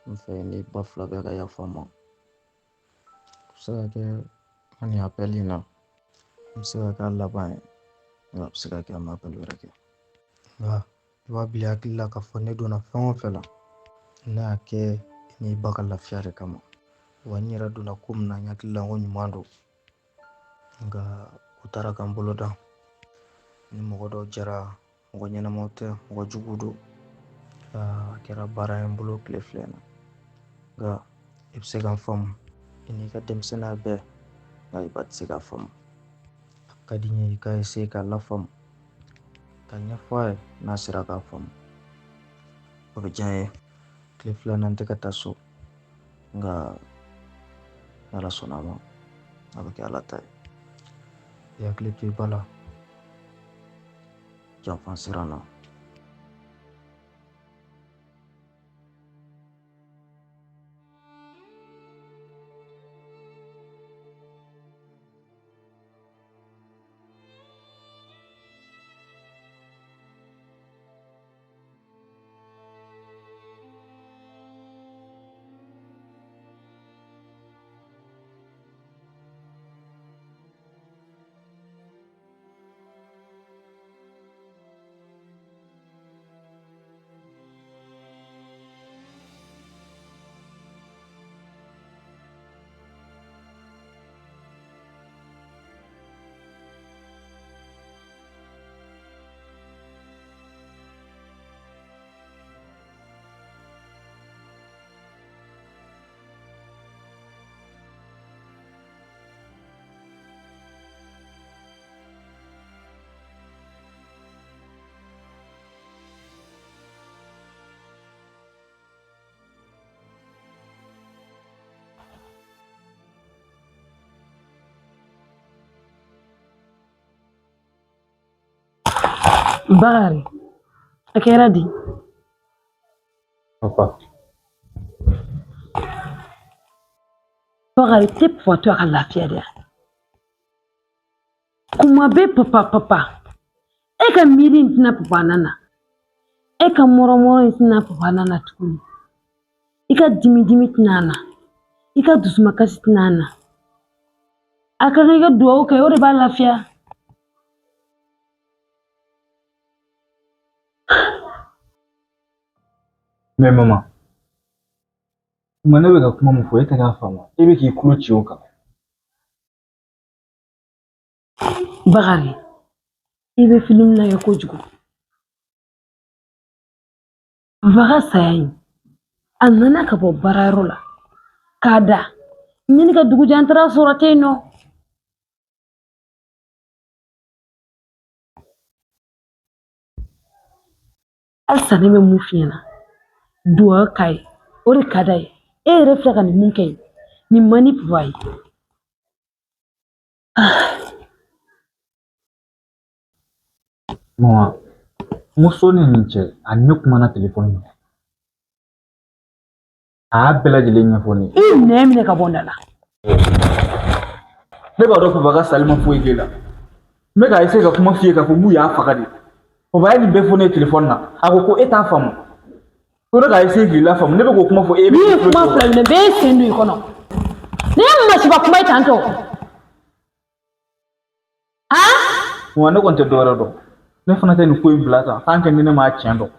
N fɛ ni ba fila bɛɛ ka yafa n ma. A bɛ se ka kɛ an nin appel in na, a bɛ se ka kɛ a laban ye, nka a bɛ se ka kɛ an ma appel wɛrɛ kɛ. Nka i b'a bila i hakili la k'a fɔ ne donna fɛn o fɛn la, ne y'a kɛ i n'i ba ka lafiya de kama. Wa n yɛrɛ donna ko min na, n hakili la ko ɲuman don, nka u taara ka n bolo dan. Ni mɔgɔ dɔw jɛra, mɔgɔ ɲɛnamaw tɛ, mɔgɔ juguw don. A kɛra baara ye n bolo tile fila in na, nka i bɛ se ka n faamu i n'i ka denmisɛnninya bɛɛ, nka i ba tɛ se k'a faamu. A ka di n ye i ka essayer k'a lafaamu, ka ɲɛfɔ a ye n'a sera k'a faamu, o bɛ diya n ye. Tile fila in na n tɛ ka taa so, nka n'Ala sɔnna a ma, a bɛ kɛ Ala ta ye. I hakili to i ba la, janfa sera n na. Bakari, a kɛra di? Papa. Bakari tɛ papa to a ka lafiya de yan. Kuma bɛɛ papa papa. E ka miiri in tɛna papa na na. E ka mɔrɔmɔrɔ in tɛna papa na na tuguni. I ka dimi dimi tɛna na. I ka dusumakasi tɛna na. A ka kan i ka dugawu kɛ, o de b'a lafiya. Mais maman, kuma ne bɛ ka kuma min fɔ e tɛ k'a faamu, e bɛ k'i tulo ci o kan. Bakari, i bɛ filimu lajɛ kojugu. Papa ka saya in, a nana ka bɔ baarayɔrɔ la k'a da ɲini ka dugu jɛ, an taara sɔrɔ a tɛ yen nɔ. Halisa ne bɛ mun f'i ɲɛna, dugawu k'a ye, o de ka d'a ye. E yɛrɛ filɛ ka nin mun kɛ, nin man di papa ye. Maman, n ko sɔɔni nin cɛ a ni ne kumana telefɔni na. A y'a bɛɛ lajɛlen ɲɛfɔ ne ye. I nɛn minɛ ka bɔ n da la. Ne b'a dɔn papa ka sali ma foyi k'e la. N bɛ k'a essayer ka kuma f'i ye k'a fɔ k'u y'a faga de. Papa ye nin bɛɛ fɔ ne ye telefɔni na. A ko ko e t'a faamu. Ko ne k'a essayer k'i lafaamu. Ne bɛ k'o kuma fɔ e bɛ. N'i ye kuma fila minɛ, bɛɛ sen don i kɔnɔ. N'i ye masiba kuma ye tantɔ. Wa ne kɔni tɛ dɔwɛrɛ dɔn. Ne fana tɛ nin ko in bila tan tant que ni ne m'a tiɲɛ dɔn.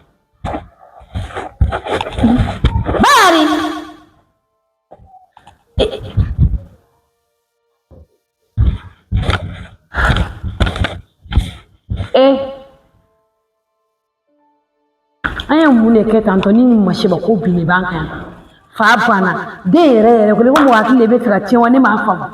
Bakari. Eh. An ye mun de kɛ tantɔ ni nin masiba ko bin de b'an kan yan? Fa banna, den yɛrɛ yɛrɛ ko mɔgɔ hakili de bɛ fɛ ka tiɲɛ wa, ne m'a faamu.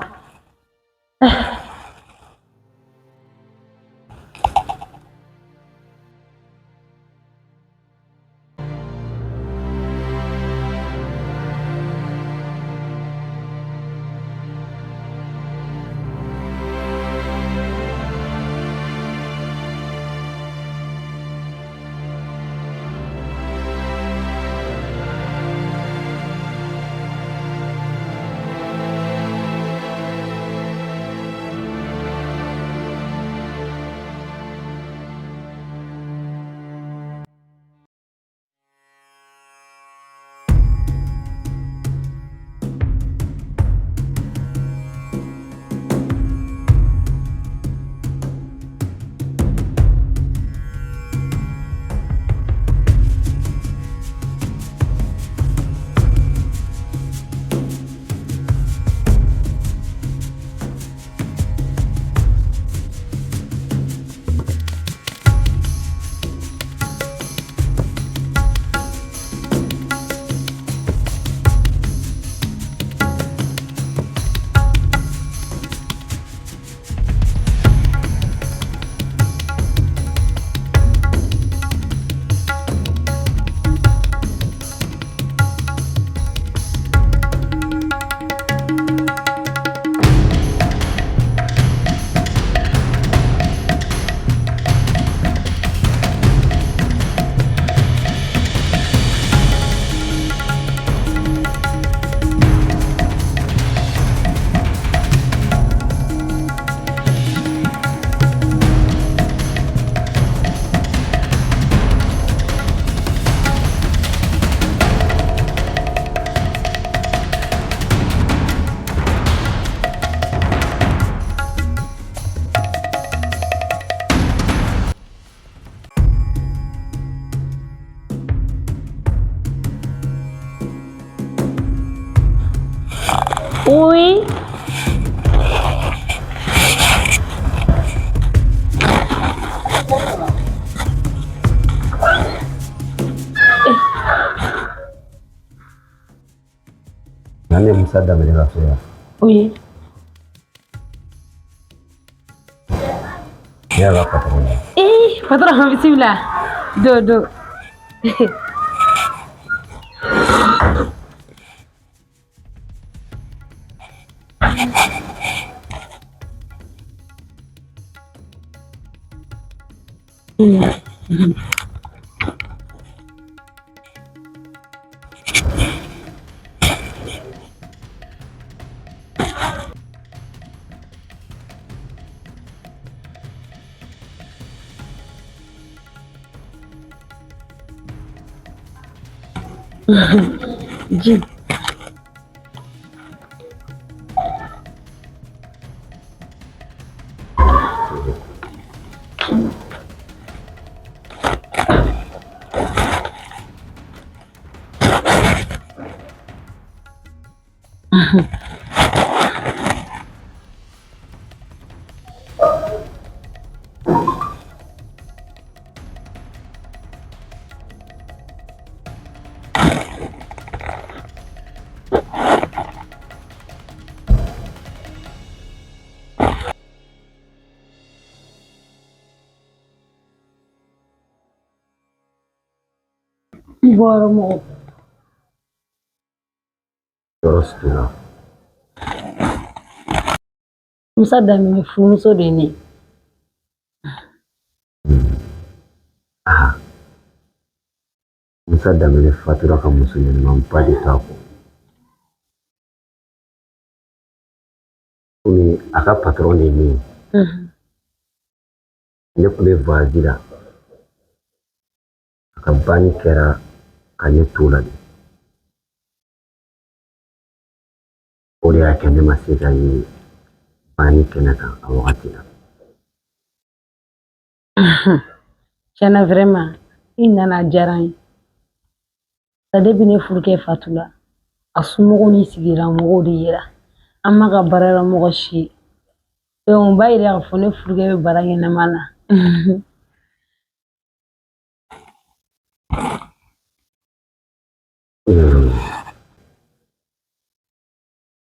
Oui. Yan ne Musa Danbele ka so ye. Oui. Ne y'a ka patron ye. Eh, patron bisimila. Do do. Ji. Bɔrɔ mɔgɔ. Tɔɔrɔ si t'u la. Musa Danbele furumuso de ye ne ye. Aha. Musa Danbele fatura ka muso ɲɛnɛmanba de to a kɔ. Komi a ka patron de ye ne ye. Ne tun bɛ voyage la. A ka banni kɛra ka ne to la de. O de y'a kɛ ne ma se ka ye banni kɛnɛ kan a wagati la. Tiɲɛna vraiment i nana a diyara n ye. Depuis ne furukɛ fatula a somɔgɔw ni sigida mɔgɔw de yera an ma ka baara la mɔgɔ si ye. Donc o b'a yira k'a fɔ ne furukɛ bɛ baara ɲɛnama na.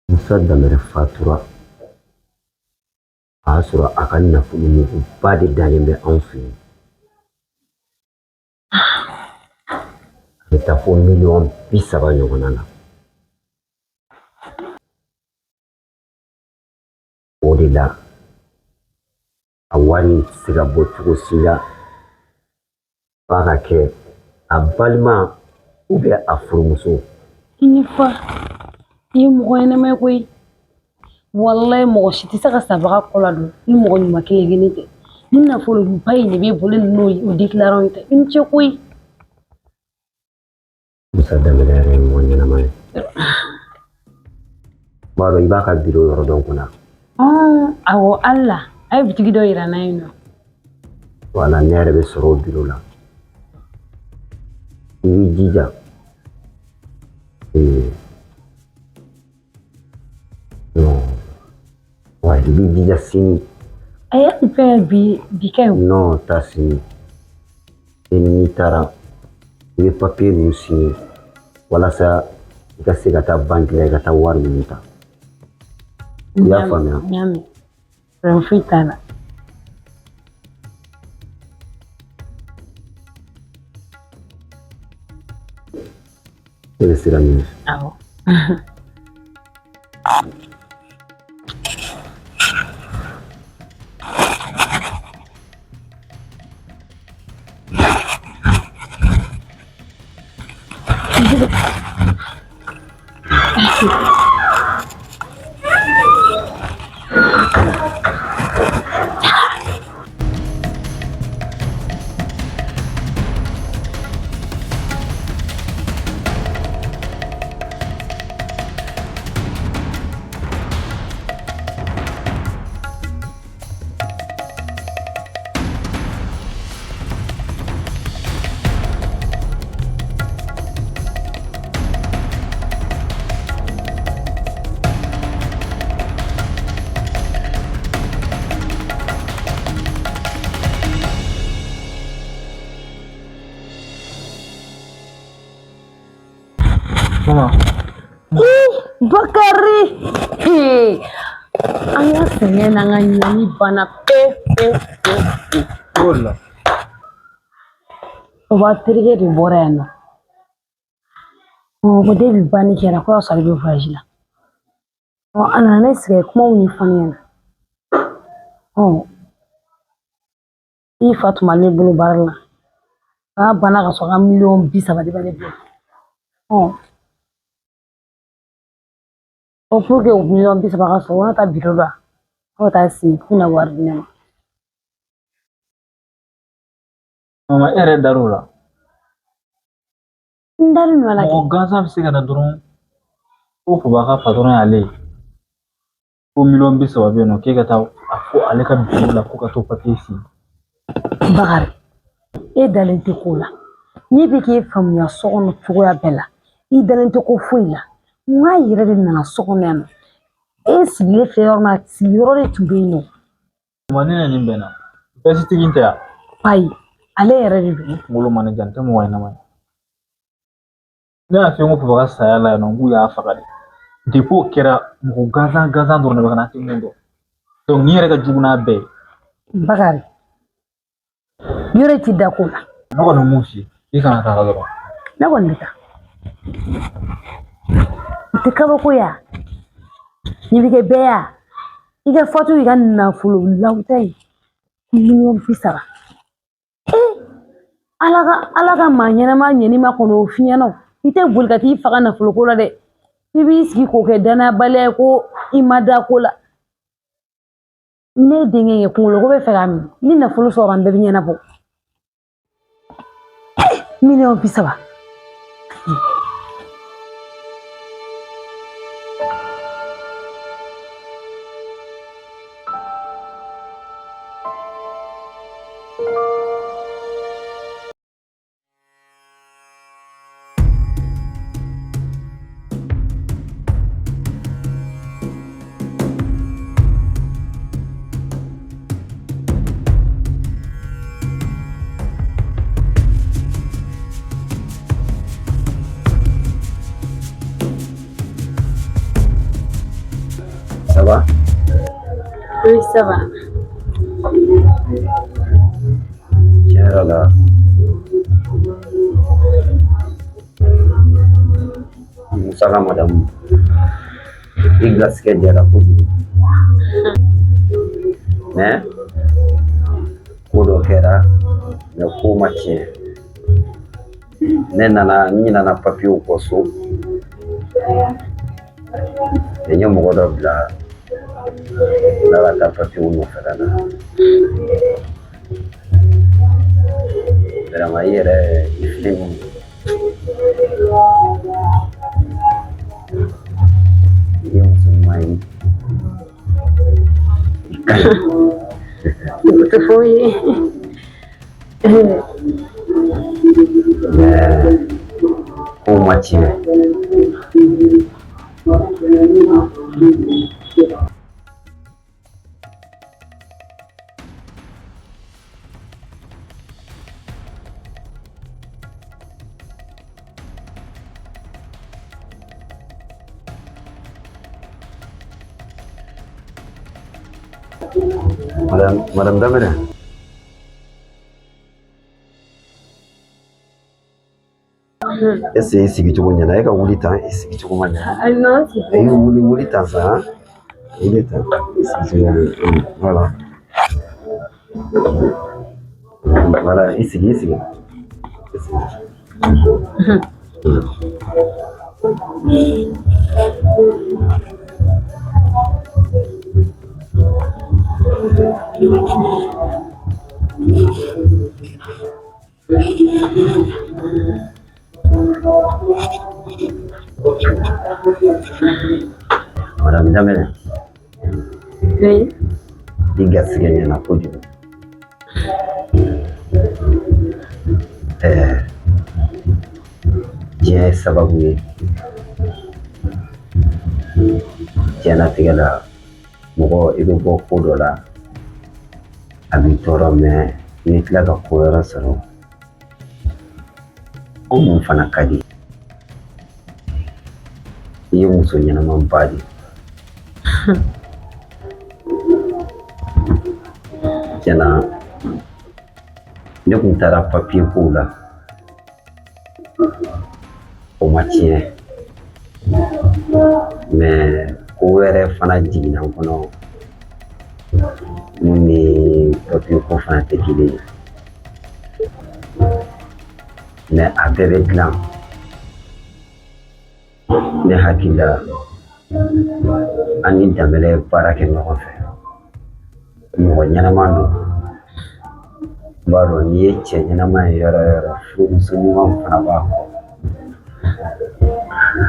Musa Danbele fatura a y'a sɔrɔ a ka nafolo muguba de dalen bɛ anw fɛ yen. A bɛ taa fo miliyɔn 30 ɲɔgɔnna na. O de la a wari tɛ se ka bɔ cogo si la f'a ka kɛ a balima ou bien a furumuso. I ni fa, i ye mɔgɔ ɲɛnama ye koyi. Walayi mɔgɔ si tɛ se ka sabaga kɔ la don ni mɔgɔ ɲuman kelen kelen tɛ. Ni nafoloba in de b'e bolo n'o o déclarant tɛ. I ni ce koyi. Musa Danbele yɛrɛ ye mɔgɔ ɲɛnama ye. B'a dɔn i b'a ka biro yɔrɔ dɔn kunna. Awɔ Ala a ye bitigi dɔ yira n na yen nɔ. Wala ne yɛrɛ bɛ sɔrɔ o biro la. I b'i jija. Non. Wa i b'i jija sini. A y'a fɛn bi bi ka ɲi. Non, taa sini. E n'i taara i bɛ papiye ninnu signer walasa i ka se ka taa banki la i ka taa wari ninnu ta. I y'a faamuya? N y'a mɛn. Problème foyi t'a la. E bɛ sira min fɛ. Awɔ. Mama. Bakari an ka sɛgɛn n'an ka ɲani banna pewu pewu pewu pewu. Cogo di la? Papa terikɛ de bɔra yan nɔ. Ko depuis banni kɛra ko y'a sɔrɔ ale bɛ voyage la. A nana ne sigi a ye kumaw ɲɛfɔ ne ɲɛna. I fa tun b'ale bolo baara la. A banna ka sɔrɔ ka 30 miliyɔn de b'ale bolo. O pour que o 30 miliyɔn ka sɔrɔ, o na taa biro la, ko ka taa sigi k'u na wari di ne ma. Mama, e yɛrɛ dar'o la. N dalen don a la kɛ. Mɔgɔ gansan bɛ se ka na dɔrɔn ko papa ka patɔrɔn y'ale ye. Ko 30 miliyɔn bɛ yen nɔ, k'e ka taa a fɔ ale ka biro la ko ka t'o papiye signer. Bakari, e dalen tɛ ko la. Ne bɛ k'e faamuya so kɔnɔ cogoya bɛɛ la. I dalen tɛ ko foyi la. N k'a yɛrɛ de nana so kɔnɔ yan nɔ. E sigilen filɛ yɔrɔ min na, sigiyɔrɔ de tun bɛ yen nɔ. Mama, ne na nin bɛnna. Vɛsitigi in tɛ yan. Ayi, ale yɛrɛ de don. N kunkolo ma ne ja, n tɛ mɔgɔ ɲɛnama ye. Ne y'a f'i ye ko papa ka saya la yan nɔ, k'u y'a faga de. Depuis o kɛra, mɔgɔ gansan gansan dɔrɔn de bɛ ka na tɛ mun dɔn. Donc nin yɛrɛ ka jugu n'a bɛɛ ye. Bakari, yɔrɔ ti da ko la. Ne kɔni bɛ mun f'i ye, i kana taa dɔrɔn. Ne kɔni bɛ taa. O tɛ kabako ye wa? Nin bɛ kɛ bɛɛ ye wa? I ka fatu i ka nafolo lawuta ye 30 miliyɔn. Ala ka maa ɲɛnama ɲɛni ma kɔnɔ o f'i ɲɛna o. I tɛ boli ka t'i faga nafolo ko la dɛ. I b'i sigi k'o kɛ danayabaliya ye ko i ma da ko la. Ne denkɛ ye kunkolo ko bɛ fɛ k'a minɛ. Ni nafolo sɔrɔ an bɛɛ bɛ ɲɛnabɔ. 30 miliyɔn. Ça va? Oui, ça va. Tiɲɛ yɛrɛ la, Musa ka madamu, i garisɛgɛ diyara kojugu. Mais ko dɔ kɛra, mais ko ma tiɲɛ. Ne nana, n ɲinɛna papiyew kɔ so. N ye mɔgɔ dɔ bila n'a ka taa papiyew nɔfɛ ka na. Vraiment, i yɛrɛ i filɛ nin ye. I ye muso ɲuman ye. I ka ɲi. O tɛ foyi ye. Mais kow ma tiɲɛ. Madame Dambélé. Est-ce que i sigicogo ɲɛna? E ka wuli tan, i sigicogo ma ɲɛ. Ayi, non, c'est I wuli, wuli tan sa. Wuli tan. I sigicogo ɲɛ. Voilà. Voilà, i sigi, i sigi. I sigi. Madame Dambélé, Oui. i garisɛgɛ ɲɛna kojugu. Diɲɛ ye sababu ye. Diɲɛlatigɛ la, mɔgɔ i bɛ bɔ ko dɔ la, a b'i tɔɔrɔ, mais i bɛ tila ka ko wɛrɛ sɔrɔ. Ko mun fana ka di. I ye muso ɲɛnamaba de ye. Tiɲɛna, ne kun taara papiye kow la, o ma tiɲɛ, mais ko wɛrɛ fana jiginna n kɔnɔ mun ni papiye ko fana tɛ kelen ye, mais a bɛɛ bɛ dilan. Ne hakili la, an ni Danbɛlɛ ye baara kɛ ɲɔgɔn fɛ, mɔgɔ ɲɛnama don. I b'a dɔn, n'i ye cɛ ɲɛnama ye yɔrɔ o yɔrɔ, furumuso ɲuman fana b'a kɔ.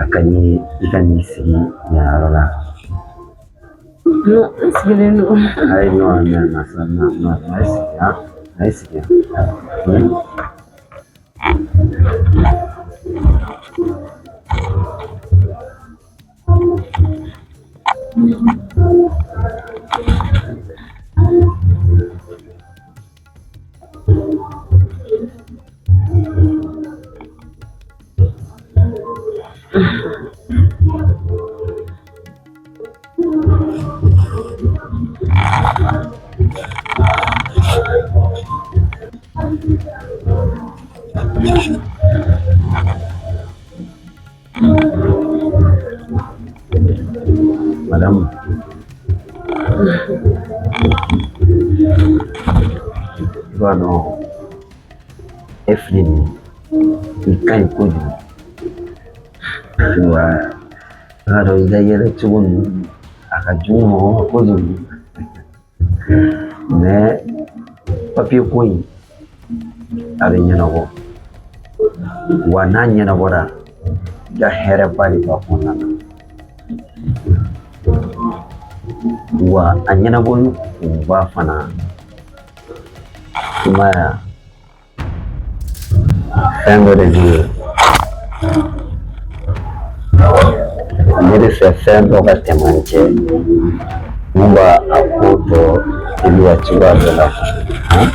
A ka di i ka n'i sigi yan yɔrɔ la. Non, n sigilen don. Ayi, non, non, non, non, non, na i sigi yan, na i sigi yan. Madamu, i b'a dɔn, e filɛ nin ye, i ka ɲi kojugu. Wa i b'a dɔn, i ka yɛlɛ cogo ninnu, a ka jugu mɔgɔ ma kojugu. Mais papiye ko in, a bɛ ɲɛnabɔ. Wa n'a ɲɛnabɔra, i ka hɛrɛba de b'a kɔnɔna na. Wa a ɲɛnabɔli kunba fana, i m'a ye wa, fɛn dɔ de bɛ yen, ne bɛ fɛ fɛn dɔ ka tɛmɛ an cɛ mun b'a a ko tɔ teliya cogoya dɔ la. Han?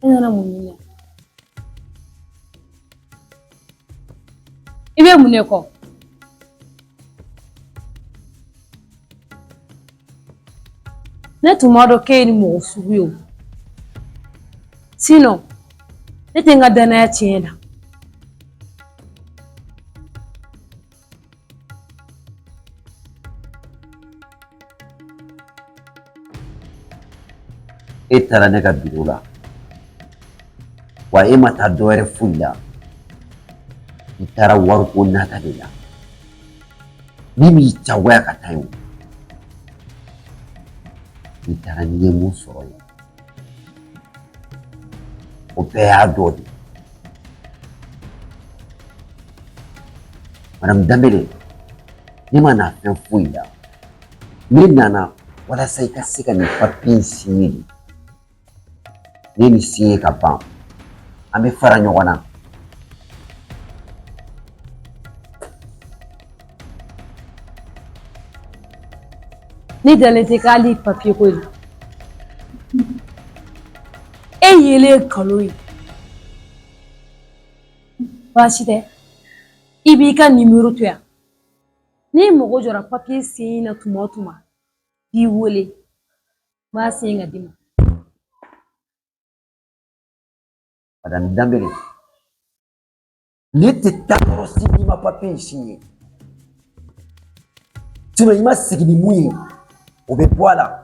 E nana mun ɲini na? I bɛ mun de kɔ? Ne tun m'a dɔn k'e ye nin mɔgɔ sugu ye o. Sinon, ne tɛ n ka danaya tiɲɛ la. E taara ne ka biro la, wa e ma taa dɔwɛrɛ foyi la, i taara wariko nata de la. Min b'i jagoya ka taa yen, i taara n'i ye mun sɔrɔ yen, o bɛɛ y'a dɔ de ye. Madame Danbele, ne ma na fɛn foyi la. Ne nana walasa i ka se ka nin papiye in signer de. Ne nin signer ka ban, an bɛ fara ɲɔgɔn na. Ne dalen tɛ k'ale papiye ko in na. E yelen ye nkalon ye. Baasi tɛ, i b'i ka nimoro to yan. N'i mago jɔra papiye signé na tuma o tuma, n b'i wele, n b'a signé ka d'i ma. Madame Danbele, ne tɛ taa yɔrɔ si n'i ma papiye in signé. Sinon i ma sigi ni mun ye, o bɛ bɔ a la.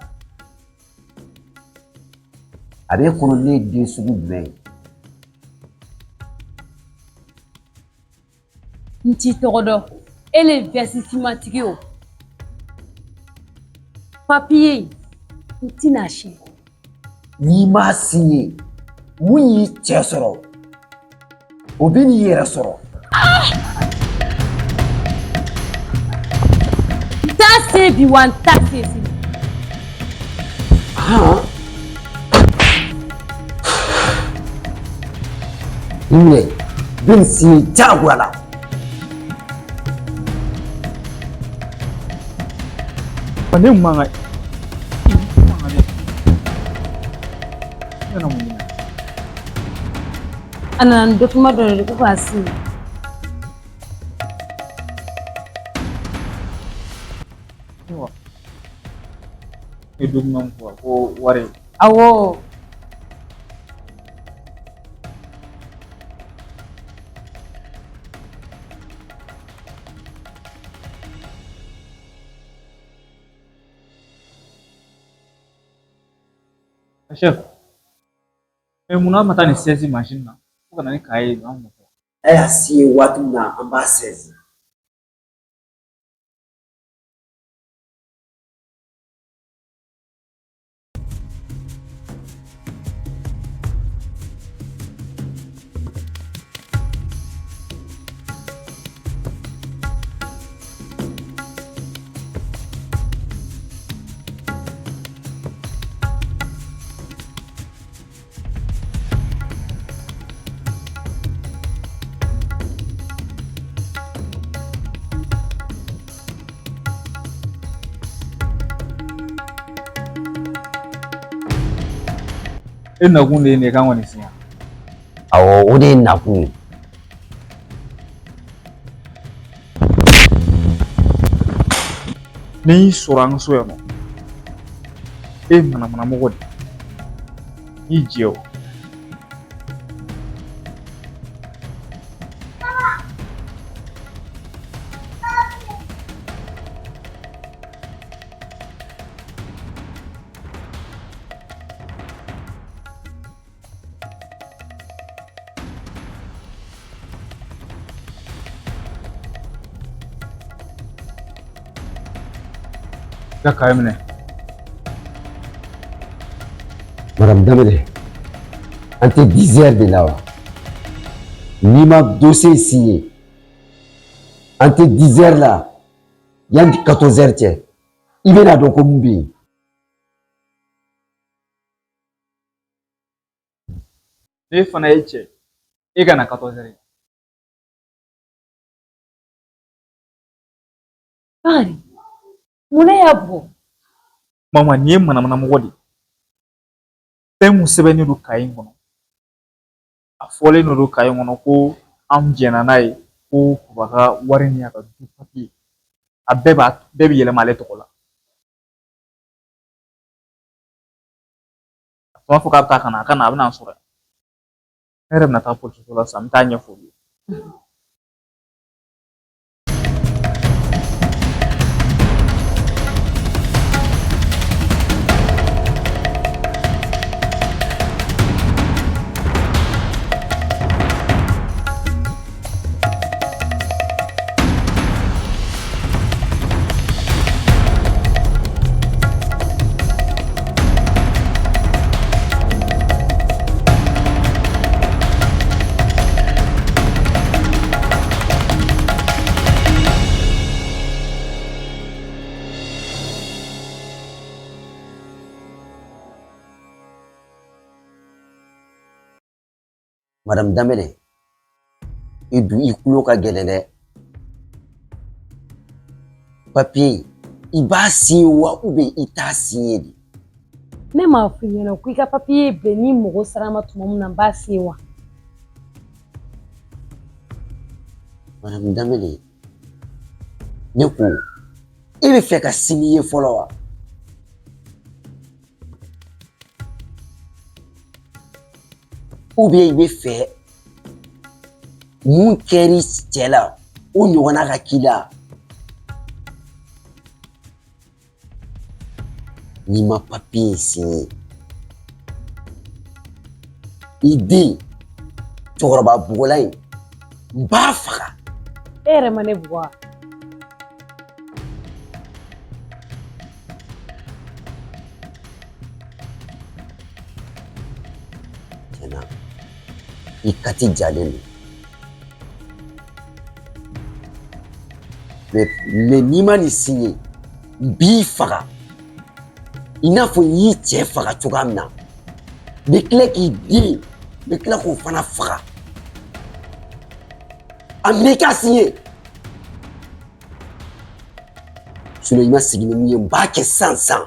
A b'e kɔnɔ ne ye den sugu jumɛn ye? N t'i tɔgɔ dɔn, e le vɛsi simatigi o. Papiye in, n tɛna signé. N'i m'a signé, mun y'i cɛ sɔrɔ, o bɛ n'i yɛrɛ sɔrɔ. N t'a signé bi wa n t'a signé sini. Nin minɛ, i bɛ nin signé diyagoya la. Ne man ka ne nana mun ɲini? A nana ni document dɔ de ye ko k'a signé. Ayiwa, e document min fɔ ko wari. Awɔ. Chef, munna ma taa nin saisie machine na fo ka na ni kaye ye an nɔfɛ? A y'a signé waati min na, an b'a saisi. E nakun de ye nin ye k'an kɔni siɲɛ. Awɔ, o de ye nakun ye. N'i y'i sɔrɔ an ka so yan nɔ, e ye manamanamɔgɔ de ye, i jɛ o. I ka kaye minɛ. Madame Dembélé, an tɛ 10 heures de la wa? N'i ma dossier signé, an tɛ 10 heures la, yanni 14 heures cɛ, i bɛna dɔn ko mun bɛ yen. Ne fana ye cɛ, e ka na 14 heures. Bakari, mun y'a bugɔ? Mama, nin ye manamanamɔgɔ de ye. Fɛn mun sɛbɛnnen don kaye in kɔnɔ, a fɔlen don kaye in kɔnɔ ko an jɛnna n'a ye ko papa ka wari ni a ka du papiye, a bɛɛ b'a bɛɛ bɛ yɛlɛma ale tɔgɔ la. A tun b'a fɔ k'a bɛ taa ka na, a ka na, a bɛna n sɔrɔ yan. Ne yɛrɛ bɛna taa polisiso la sisan, n bɛ taa ɲɛfɔ olu ye. Madame Dembélé, i dun i tulo ka gɛlɛn dɛ. Papiye i b'a signé wa ou bien i t'a signé de? Ne m'a f'i ɲɛna ko i ka papiye bɛn ni mɔgɔ sera ma tuma min na n b'a signé wa? Madame Danbele, ne ko e bɛ fɛ ka sini ye fɔlɔ wa? Ou bien i bɛ fɛ mun kɛr'i cɛ la o ɲɔgɔnna ka k'i la? N'i ma papiye in signé, i den cɛkɔrɔba bugɔla in n b'a faga. E yɛrɛ ma ne bugɔ wa? Tiɲɛna i kati jalen don, mais n'i ma nin signé, n b'i faga i n'a fɔ n y'i cɛ faga cogoya min na. N bɛ tila k'i den, n bɛ tila k'o fana faga. A minɛ i k'a signé, sinon i ma sigi ni min ye, n b'a kɛ sisan sisan.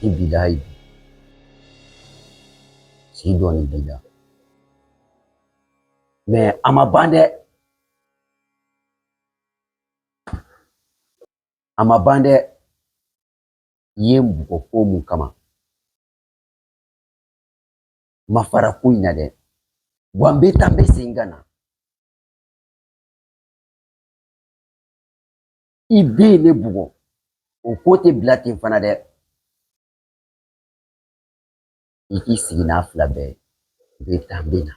I bilayi si dɔɔnin b'i la, mais a ma ban dɛ, a ma ban dɛ. I ye n bugɔ ko mun kama, n ma fara ko in na dɛ. Wa n bɛ taa, n bɛ segin ka na. I den ye ne bugɔ, o ko tɛ bila ten fana dɛ. I k'i sigi n'a fila bɛɛ ye. N bɛ taa, n bɛ na.